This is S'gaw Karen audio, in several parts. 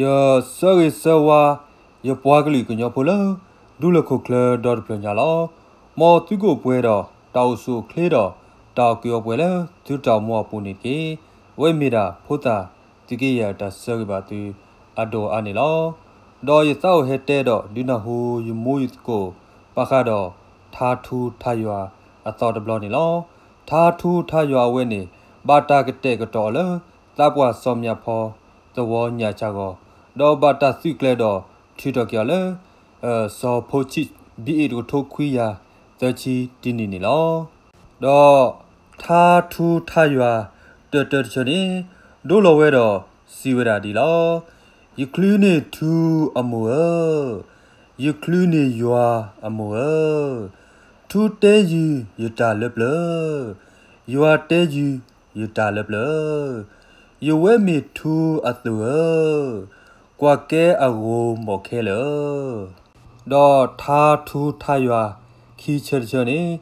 ယဆၢဂ့ၤဆၢဝါ ယပှၤကလုာ်ကညီဖိလၢ ဒူလၢၢ်ခိၣ်ချၢဒီတဖျၢၣ်ညါလီၤ. မ်သုကအိၣ်ပှဲၤဒီး တၢ်အိၣ်ဆူၣ်အိၣ်ချ့ဒီး တၢ်အိၣ်ကူၣ်အိၣ်ပှဲၤလၢသုတၢ်အိၣ်မူအပူၤန့ၣ်တက့ၢ်. အဝဲမ့ၢ်ဒၣ်ဖိသၣ်သုးက့ယဲၢ်အတၢ်ဆၢဂ့ၤဘၣ်သုအဒိၣ်အါန့ၣ်လီၤ. ဒီးယသးအိၣ်ဟဲတဲဒီးဒုးနၢ်ဟူယမူယသကိး ဘၣ်ဃးဒီး ထါထူထါယွၤအသီတဘျီန့ၣ်လီၤ. ထါထူထါယွၤအဝဲန့ၣ် ဘၣ်တၢ်ကတဲာ်ကတီၤအီၤလၢ သးပှၢ်စီၤမျၢ်ဖီ သဝီညၣ်ဆၣ်ဂီၤ, ဒီးဘၣ်တၢ်သုးကျဲၤဒီးထုးထီၣ်က့ၤအီၤလၢ စီၤဖိဆံး ဘံၣ်အ့ၣ် တကထိခွံကယၤသၢဆံတနံၣ်န့ၣ်လီၤ. ဒီးထါထူထါယွၤတၢတၢတဆၢန့ၣ် ဒိလီၤဝဲဒီးစံးဝဲဒၣ်ဒ်လီၤ. ယချုးန့ၢ်ထူအမိၢ်ဧၢ, ယချုးန့ၢ်ယွၤအမိၢ်ဧၢ, ထူတဲယုာ်ယတၢ်လၢပျၢၤ, ယွၤတဲယုာ်ယတၢ်လၢပျၢၤ, ယဝဲမ့ၢ်ထူအသိးဧၢ, ကွၢ်ကဲအဂီၤမီၢ်ခဲလၢာ်. ဒီးထါထူထါယွၤခံဆၢတဆၢန့ၣ်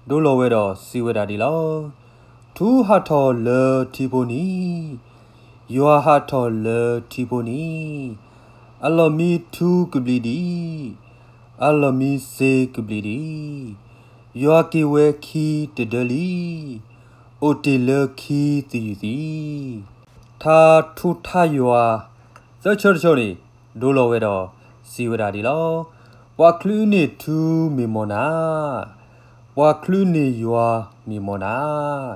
ဒိလီၤဝဲဒီးစံးဝဲဒၣ်ဒ်လီၤ. ထူဟးထီၣ်လၢထံဖိနံၤ, ယွၤဟးထီၣ်လၢထံဖိနံၤ, အလီၢ်မံထူကဘျံးဒံး, အလီၢ်မံစ့ကဘျံးဒံး, ယွၤက့ၤဝဲခံတဒၢလံ, အိၣ်တ့ၢ်လၢခံသယုၢ်သံ. ထါထူထါယွၤ သၢဆၢတဆၢန့ၣ် ဒိလီၤဝဲဒီးစံးဝဲဒၣ်ဒ်လီၤ. ပှၤချုးန့ၢ်ထူမ့ၢ်မီၢ်နၤ, ပှၤချုးန့ၢ်ယွၤမ့ၢ်မီၢ်နၤ,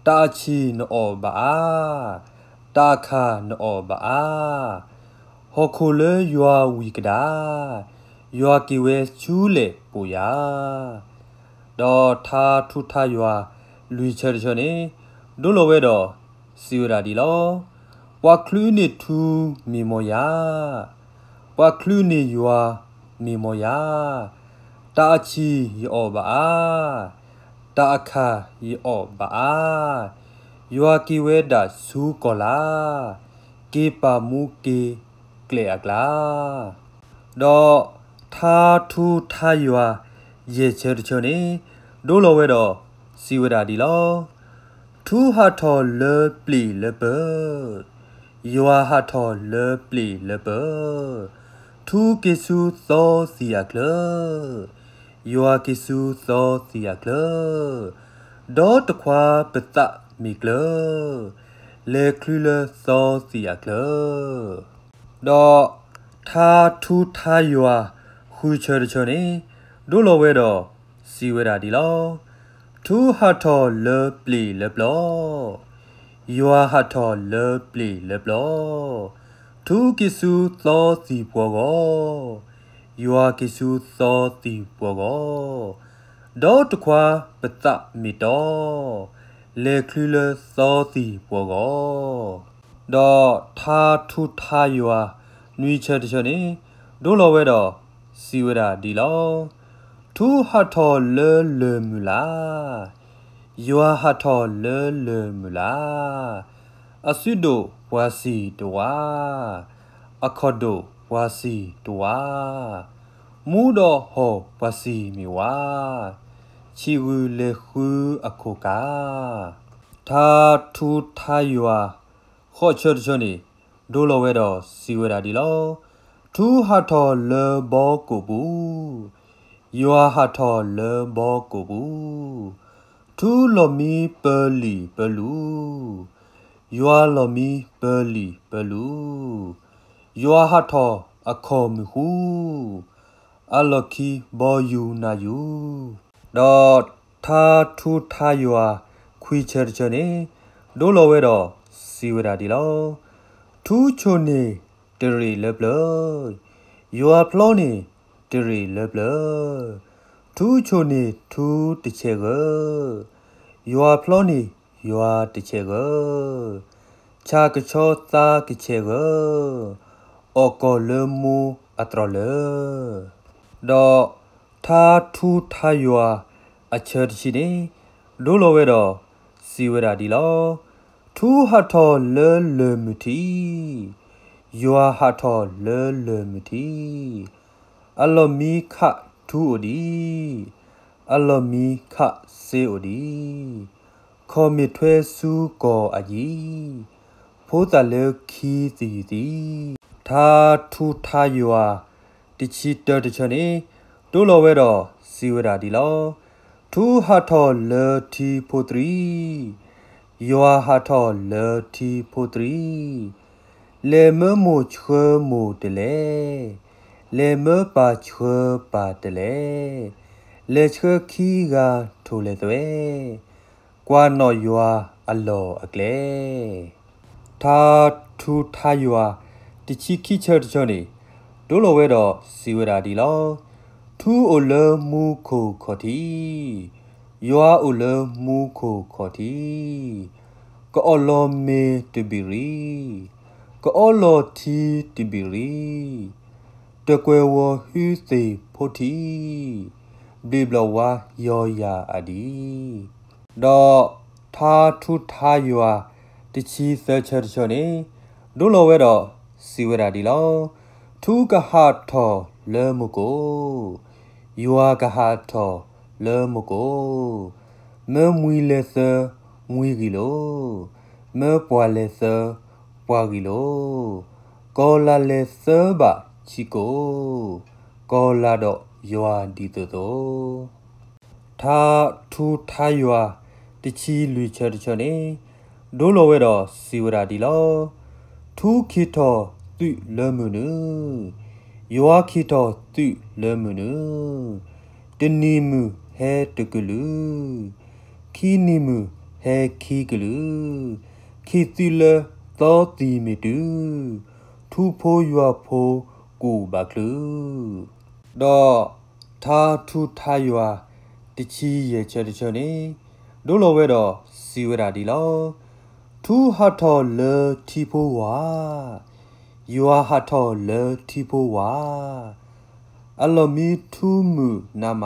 တၢ်အဆံၣ်နအီၣ်ဘၣ်အါ, တၢ်အခၣ်နအီၣ်ဘၣ်အါ, ဟီၣ်ခိၣ်လၢယွၤဝံၤကဒါ, ယွၤက့ၤဝဲဆူလဲၣ်ပိာ်ယၤ. ဒီးထါထူထါယွၤလွံၢ်ဆၢတဆၢန့ၣ် ဒိလီၤဝဲဒီးစံးဝဲဒၣ်ဒ်လီၤ. ပှၤချုးန့ၢ်ထူမ့ၢ်မီၢ်ယၤ, ပှၤချုးန့ၢ်ယွၤမ့ၢ်မီၢ်ယၤ, တၢ်အဆံၣ်ယအီၣ်ဘၣ်အါ, တၢ်အခၣ်ယအီၣ်ဘၣ်အါ, ယွၤက့ၤဝဲဒၣ်ဆူကီၢ်လာ်, က့ၤပာ်မူက့ၤကျဲၣ်အကျါ. ဒီးထါထူထါယွၤယဲၢ်ဆၢတဆၢန့ၣ် ဒိလီၤဝဲဒီးစံးဝဲဒၣ်ဒ်လီၤ. ထူဟးထီၣ်လၢပျ့ၤလၢပၢၤ, ယွၤဟးထီၣ်လၢပျ့ၤလၢပၢၤ, ထူက့ၤဆူသီသံၣ်အချၢ, ယွၤက့ၤဆူသီသံၣ်အချၢ, ဒီးတခွါပသးမ့ၢ်ကျၢၤ, လဲၤချုးလၢသီသံၣ်အချၢ. ဒီးထါထူထါယွၤဃုဆၢတဆၢန့ၣ် ဒိလီၤဝဲဒီးစံးဝဲဒၣ်ဒ်လီၤ. ထူဟးထီၣ်လၢပျ့ၤလၢပျီ, ယွၤဟးထီၣ်လၢပျ့ၤလၢပျီ, ထူက့ၤဆူသီသံၣ်ပှီၤဂီၤ, ယွၤက့ၤဆူသီသံၣ်ပှီၤဂီၤ, ဒီးတခွါပသးမ့ၢ်တီ, လဲၤချုးလၢသီသံၣ်ပှီၤဂီၤ. ဒီးထါထူထါယွၤနွံဆၢတဆၢန့ၣ် ဒိလီၤဝဲဒီးစံးဝဲဒၣ်ဒ်လီၤ. ထူဟးထီၣ်လၢလၢၢ်မုၢ်လါ, ယွၤဟးထီၣ်လၢလၢၢ်မုၢ်လါ, အစုဒိၣ်ပှၤစံၣ်တဝါ, အခီၣ်ဒိၣ်ပှၤစံၣ်တဝါ, မူဒီးဟီၣ်ပှၤစံၣ်မ့ၢ်ဝါ, ဆံးဂုာ်လဲၤဃုအခိၣ်ကါ. ထါထူထါယွၤဃိးဆၢတဆၢန့ၣ် ဒိလီၤဝဲဒီးစံးဝဲဒၣ်ဒ်လီၤ. ထူဟးထီၣ်လၢဘီကိၣ်ပူၤ, ယွၤဟးထီၣ်လၢဘီကိၣ်ပူၤ, ထူလီၢ်မံပၢၤလံၢ်ပၢၤလူၢ်, ယွၤလီၢ်မံပၢၤလံၢ်ပၢၤလူၢ်, ယွၤဟးထီၣ်အခီၣ်မုၢ်ဃူ, အလီၢ်ခံဘီယူၤနၤယူၤ. ဒီးထါထူထါယွၤခွံဆၢတဆၢန့ၣ် ဒိလီၤဝဲဒီးစံးဝဲဒၣ်ဒ်လီၤ. ထူဆိၣ်န့ၢ်တရ့ၣ်လၢပျၢၤ, ယွၤဖျီန့ၢ်တရ့ၣ်လၢပျၢၤ, ထူဆိၣ်န့ၢ်ထူတဆဲးဂၢၢ်, ယွၤဖျီန့ၢ်ယွၤတဆဲးဂၢၢ်, ဆၣ်ကဆီသးကဆဲးဂၢၢ်, အီၣ်ကီၢ်လၢမူအတြီၢ်လၢာ်. ဒီးထါထူထါယွၤအဆၢတဆံန့ၣ် ဒိလီၤဝဲဒီးစံးဝဲဒၣ်ဒ်လီၤ. ထူဟးထီၣ်လၢလၢၢ်မုၢ်ထံး, ယွၤဟးထီၣ်လၢလၢၢ်မုၢ်ထံး, အလီၢ်မံခးထူအိၣ်ဒံး, အလီၢ်မံခးစ့အိၣ်ဒံး, ခီၣ်မ့ၢ်ထွဲဆူကီၢ်အယံၤ, ဖိသၣ်လၢခံသယုၢ်သံ. ထါထူထါယွၤ တဆံတၢတဆၢန့ၣ် ဒိလီၤဝဲဒီးစံးဝဲဒၣ်ဒ်လီၤ. ထူဟးထီၣ်လၢထံဖိသရံ, ယွၤဟးထီၣ်လၢထံဖိသရံ, လဲၤမၢမိၢ်ဆှၢမိၢ်တလဲၣ်, လဲၤမၢပၢ်ဆှၢပၢ်တလဲၣ်, လဲၤဆှၢခံဂၤထိၣ်လဲၤသွဲ, ကွၢ်နီၣ်ယွၤအလီၢ်အကျဲ. ထါထူထါယွၤ တဆံခံဆၢတဆၢန့ၣ် ဒိလီၤဝဲဒီးစံးဝဲဒၣ်ဒ်လီၤ. ထူအိၣ်လၢမူခိၣ်ခီၣ်ထံး, ယွၤအိၣ်လၢမူခိၣ်ခီၣ်ထံး, ကအီၣ်လီၤမ့ၤတဘ့ၣ်ရံ, ကအီလီၤထံတဘ့ၣ်ရံ, တကွဲၢ်ဝီၤဟုသ့ၣ်ဖိထံး, ဘျ့းဘျီၣ်ဝါယီၤယၤအဒံး. ဒီးထါထူထါယွၤ တဆံသၢဆၢတဆၢန့ၣ် ဒိလီၤဝဲဒီးစံးဝဲဒၣ်ဒ်လီၤ. ထူကဟးထီၣ်လၢမူခိၣ်, ယွၤကဟးထီၣ်လၢမူခိၣ်, မၢမှံလဲၤသၢမှံဂံၢ်လိာ်, မၢပှၢ်လဲၤသၢပှၢ်ဂံၢ်လိာ်, ကီၤလၤလဲၤသၢဘၣ်ဆံကိာ်, ကီၤလၤဒီးယွၤဒ်သိးသိး. ထါထူထါယွၤ တဆံလွံၢ်ဆၢတဆၢန့ၣ် ဒိလီၤဝဲဒီးစံးဝဲဒၣ်ဒ်လီၤ. ထူကဟးထီၣ်သုးလၢမုၢ်နုာ်, ယွၤကဟးထီၣ်သုးလၢမုၢ်နုာ်, တနံၤမုၢ်ဟဲတကလုာ်, ခံနံၤမုၢ်ဟဲခံကလုာ်, ကဟးသုးလၢသီသံၣ်မ့ၢ်တုၤ, ထူဖိယွၤဖိကူၣ်ဘၣ်ချုး. ဒီးထါထူထါယွၤ တဆံယဲၢ်ဆၢတဆၢန့ၣ် ဒိလီၤဝဲဒီးစံးဝဲဒၣ်ဒ်လီၤ. ထူဟးထီၣ်လၢထံဖိဝၤ, ယွၤဟးထီၣ်လၢထံဖိဝၤ, အလီၢ်မံထူမုၣ်နါမ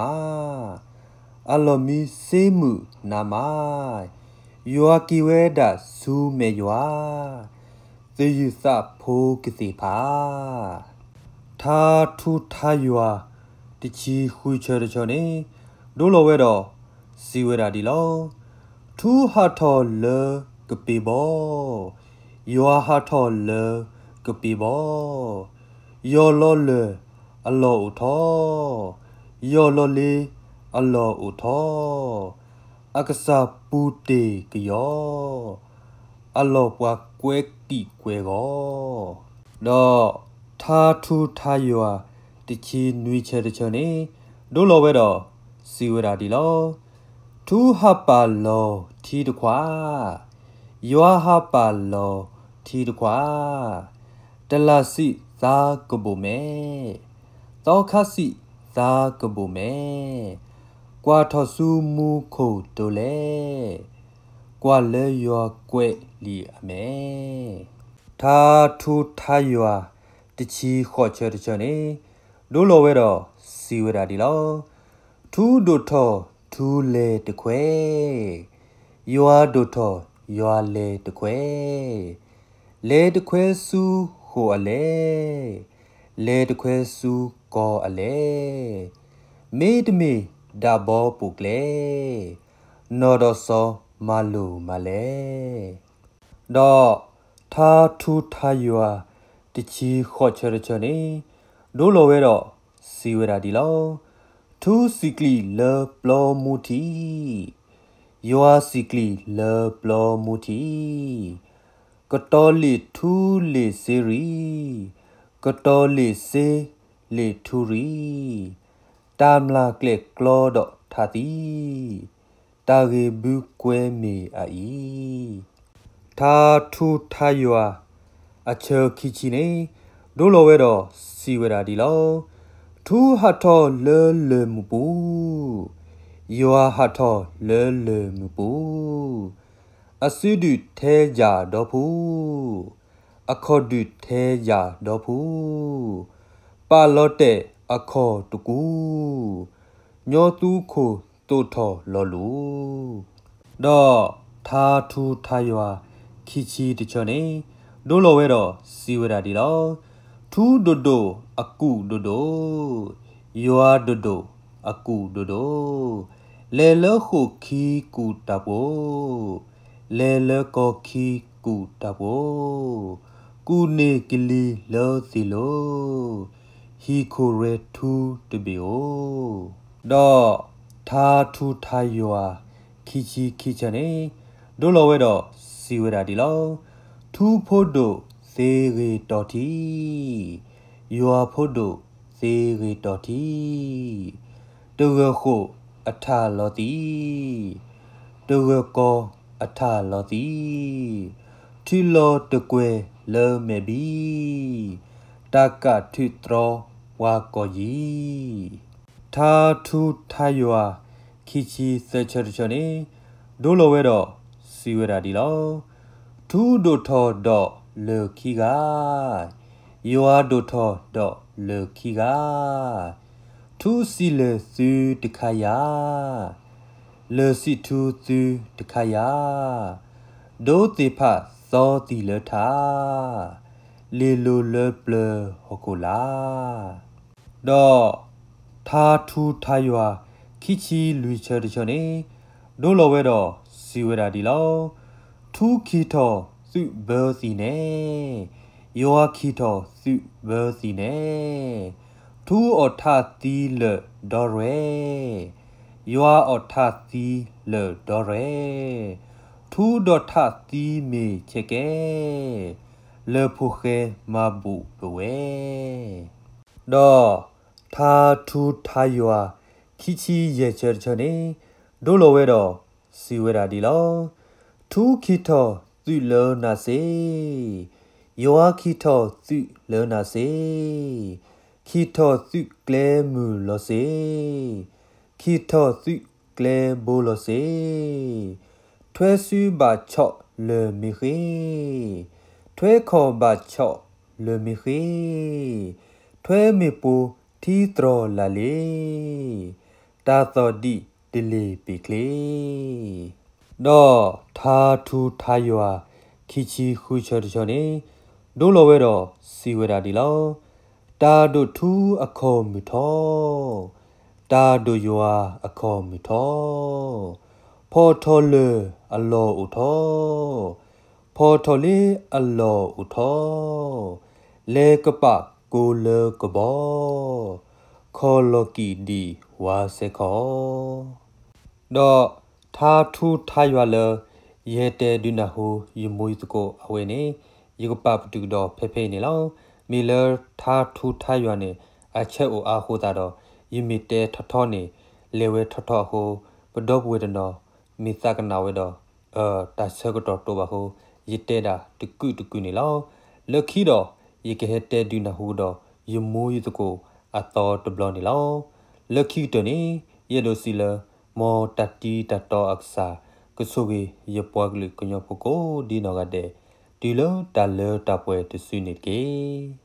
း, အလီၢ်မံစ့မုၣ်နါမး, ယွၤက့ၤဝဲဒၣ်ဆူမဲာ်ယွၤ, သယုၢ်သးဖိကသ့ၣ်ဖး. ထါထူထါယွၤ တဆံဃုဆၢတဆၢန့ၣ် ဒိလီၤဝဲဒီးစံးဝဲဒၣ်ဒ်လီၤ. ထူဟးထီၣ်လၢကပ့ၤဘီ, ယွၤဟးထီၣ်လၢကပ့ၤဘီ, ယီၢ်လီၤလၢၢ်အလီၢ်အိၣ်ထီၣ်, ယီၢ်လီၤလ့အလီၢ်အိၣ်ထီၣ်, အကစၢ်ပူၤတ့ၢ်ကယီၤ, အလီၢ်ပှၤကွဲးကံၣ်ကွဲးဂီၤ. ဒီးထါထူထါယွၤ တဆံနွံဆၢတဆၢန့ၣ် ဒိလီၤဝဲဒီးစံးဝဲဒၣ်ဒ်လီၤ. ထူဟးပာ်လီၤထံတခွး, ယွၤဟးပာ်လီၤထံတခွး, တလးစံးသးကဘိၣ်မဲ, သီခါစံးသးကဘိၣ်မဲ, ကွၢ်ထီၣ်ဆူမူခိၣ်ဒိးလဲၣ်, ကွၢ်လၢယွၤကွဲးလံာ်အမဲာ်. ထါထူထါယွၤ တဆံဃိးဆၢတဆၢန့ၣ် ဒိလီၤဝဲဒီးစံးဝဲဒၣ်ဒ်လီၤ. ထူဒိၣ်ထီၣ်ထူလဲၤတခွဲ, ယွၤဒိၣ်ထီၣ်ယွၤလဲၤတခွဲ, လဲၤတခွဲဆူဃိာ်အလဲၣ်, လဲၤတခွဲဆူကီၢ်အလဲၣ်, မ့တမ့ၢ်ဒၣ်ဘီပိာ်ကျဲ, နီၢ်ဒီးစီၤမၤလိာ်မၤလဲၣ်. ဒီးထါထူထါယွၤ တဆံဃိးဆၢတဆၢန့ၣ် ဒိလီၤဝဲဒီးစံးဝဲဒၣ်ဒ်လီၤ. ထူစံးကလံၣ်လၢပျီမူထံး, ယွၤစံးကလံၣ်လၢပျီမူထံး, ကတီၤလ့ၣ်ထူလ့ၣ်စ့ရံ, ကတီၤလ့ၣ်စ့လ့ၣ်ထူရံ, တၢ်မျၢ်ကျဲၣ်ကျီဒီးထးသံ, တၢ်ဂ့ၢ်ဘုကွဲမ့ၢ်အအံၤ. ထါထူထါယွၤ အဆၢခံဆံန့ၣ် ဒိလီၤဝဲဒီးစံးဝဲဒၣ်ဒ်လီၤ. ထူဟးထီၣ်လၢလၢၢ်မုၢ်ပူၤ, ယွၤဟးထီၣ်လၢလၢၢ်မုၢ်ပူၤ, အစုဒုၣ်ထဲယၣ်ဒီဖု, အခီၣ်ဒုၣ်ထဲယၣ်ဒီဖု, ပာ်လီၤတဲာ်အခီၣ်တကူ, ညီသူခိၣ်သိးထီၣ်လီၤလူၤ. ဒီးထါထူထါယွၤ ခံဆံတဆၢန့ၣ် ဒိလီၤဝဲဒီးစံးဝဲဒၣ်ဒ်လီၤ. ထူဒိၣ်ဒိၣ်အကူၣ်ဒိၣ်ဒိၣ်, ယွၤဒိၣ်ဒိၣ်အကူၣ်ဒိၣ်ဒိၣ်, လဲၤလၢဃိာ်ခံကူၣ်တၢ်ပှိၤ, လဲၤလၢကီၢ်ခံကူၣ်တၢ်ပှိၤ, ကူၣ်န့ၢ်ကလံၤလၢသ့ၣ်လိၤ, ဟံၣ်ခိၣ်ရဲၣ်ထူတဘ့ၣ်ဧိၤ. ဒီးထါထူထါယွၤ ခံဆံခံဆၢန့ၣ် ဒိလီၤဝဲဒီးစံးဝဲဒၣ်ဒ်လီၤ. ထူဖိဒိၣ်သ့ဂ့ၤတီၤထံ, ယွၤဖိဒိၣ်သ့ဂ့ၤတီၤထံ, တဂၢၢ်ဃိာ်အထၣ်လီၤသံ, တဂၢၢ်ကီအထၣ်လီၤသံ, ထူလီၤတကွဲၤလၢမဲာ်ဘံ, တၢ်ကးထုးတြီပှၤကီၢ်ယံၤ. ထါထူထါယွၤ ခံဆံသၢဆၢတဆၢန့ၣ် ဒိလီၤဝဲဒီးစံးဝဲဒၣ်ဒ်လီၤ. ထူဒိၣ်ထီၣ်ဒီးလၢၢ်ခံဂၤ, ယွၤဒိၣ်ထီၣ်ဒီးလၢၢ်ခံဂၤ, ထူစံးလၢၢ်သုတခါယၤ, လၢၢ်စံးထူသုတခါယၤ, ဒိသ့ၣ်ဖးသီသံလၢထါ, လ့ၤလိၤလၢပျၢၤဟီၣ်ခိၣ်လာ်. ဒီးထါထူထါယွၤ ခံဆံလွံၢ်ဆၢတဆၢန့ၣ် ဒိလီၤဝဲဒီးစံးဝဲဒၣ်ဒ်လီၤ. ထူခံထီၣ်သုးဘၢသံန့ၣ်, ယွၤခံထီၣ်သုးဘၢသံန့ၣ်, ထူအီၣ်ထၣ်သံလၢာ်ဒီရဲၣ်, ယွၤအီၣ်ထၣ်သံလၢာ်ဒီရဲၣ်, ထူဒီးထၣ်သံမ့ၢ်ဆဲးကဲ, လၢၢ်ဖိၣ်ဃဲမၤဘူၣ်ပဝဲ ဒီးထါထူထါယွၤ ခံဆံယဲၢ်ဆၢတဆၢန့ၣ် ဒိလီၤဝဲဒီးစံးဝဲဒၣ်ဒ်လီၤ. ထူခံထီၣ်သုးလၢနးစ့, ယွၤခံထီၣ်သုးလၢနးစ့, ခံထီၣ်သုးကျဲမုၢ်လီၤစ့, ခံထီၣ်သုးကျဲဘိလီၤစ့, ထွဲစုဘၣ်ဆီၣ်လၢၢ်မ့ၢ်ဃ့, ထွဲခီၣ်ဘၣ်ဆီၣ်လၢၢ်မ့ၢ်ဃ့, ထွဲမ့ၣ်ပိၢ်ထံတြီၤလၢ်လ့ၤ, တၢ်သီၣ်ဒံးတလ့ၤပ့ၤချ့ ဒီးထါထူထါယွၤ ခံဆံဃုဆၢတဆၢန့ၣ် ဒိလီၤဝဲဒီးစံးဝဲဒၣ်ဒ်လီၤ. တၢ်ဒိၣ်ထူအခီၣ်မုၢ်ထီ, တၢ်ဒိၣ်ယွၤအခီၣ်မုၢ်ထီ, ဖီၣ်ထီၣ်လၢၢ်အလီၢ်အိၣ်ထီ, ဖီၣ်ထီၣ်လ့အလီၢ်အိၣ်ထီ, လဲၤကပာ်ကိးလၢကဘီ, ခီၣ်လီၤကံၣ်ဒံးဝါစဲခီ ဒီးထါထူထါယွၤလၢ ယဟဲတဲဒုးနၢ်ဟူယမိၢ်ယသကိးအဝဲန့ၣ် ယကပာ်ပတုာ်ကဒီးဖဲဖဲအံၤန့ၣ်လီၤ. မ့ၢ်လၢထါထူထါယွၤန့ၣ် အဆၢအိၣ်အါအဃိသတးဒီး ယမ့ၢ်တဲထီထီန့ၣ် လဲၤဝဲထီထီအဃိ ပဒီပုၢ်ဝဲၢ်တနီၤ မ့ၢ်သးကနၣ်ဝဲဒီး တၢ်ဆၢကတီၢ်တိာ်ဘၣ်အဃိ ယတဲဒၣ်တကုာ်တကုာ်န့ၣ်လီၤ. လၢခံဒီး ယကဟဲတဲဒုးနၢ်ဟူကဒီး ယမိၢ်ယသကိးအသီတဘျီန့ၣ်လီၤ. လၢခံကတၢၢ်န့ၣ် ယအဲၣ်ဒိးစံးလၢ မ်တၢ်တံတၢ်တီအကစၢ် ကဆိၣ်ဂ့ၤယပှၤကလုာ်ကညီဖိကိးဒ်နီၢ်ဂၤဒဲး တုၤလၢတၢ်လၢတၢ်ပှဲၤတစုန့ၣ်တက့ၢ်.